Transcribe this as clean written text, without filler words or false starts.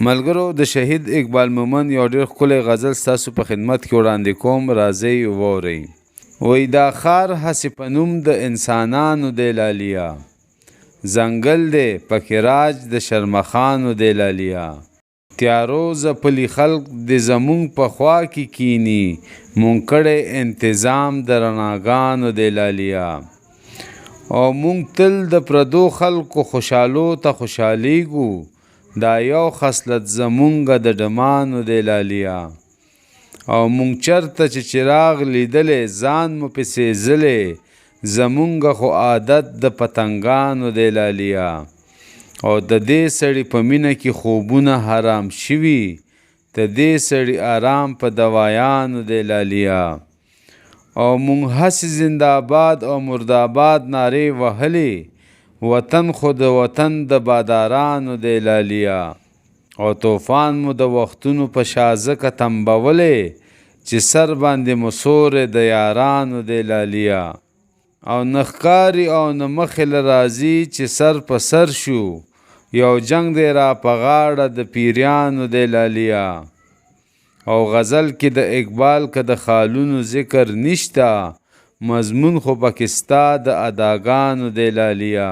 ملګرو د شهید اقبال مومند یو ډیر ښکلی غزل ستاسو په خدمت کې وړاندې کوم، راځئ واورئ. وایي دا ښار هسې په نوم د انسانانو دی لالیه، ځنګل دی پکې راج د شرمخانو دی لالیه. تیارو ځپلي خلق دې زمونږ په خوا کې کیني، مونږ کړی انتظام د رڼاګانو دی لالیه. او مونږ تل د پردو خلکو خوشحالو ته خوشحالیږو، دا یو خصلت زمونږ د ډمانو دی لالیه. او مونږ چرته چې چراغ لیدلی ځان مو پې سېځلی، زمونږ خو عادت د پتنګانو دی لالیه. او د دې سړي په مینه کې خوبونه حرام شوي، د دې سړي آرام په دوایانو دی لالیه. او مونږ هسې زنده آباد او مرداباد نارې وهلې، وطن خو د وطن د بادارانو دی لالیه. او طوفان مو د وختونو په شا ځکه تمبولی، چې سر باندې مو سوری د یارانو دی لالیه. او نه ښکاري او نه مخې له راځي چې سر په سر شو، یو جنګ دی را په غاړه د پیریانو دی لالیه. او غزل کې د اقبال که د خالونو ذکر نشته، مضمون خو پکې ستا د اداګانو دی لالیه.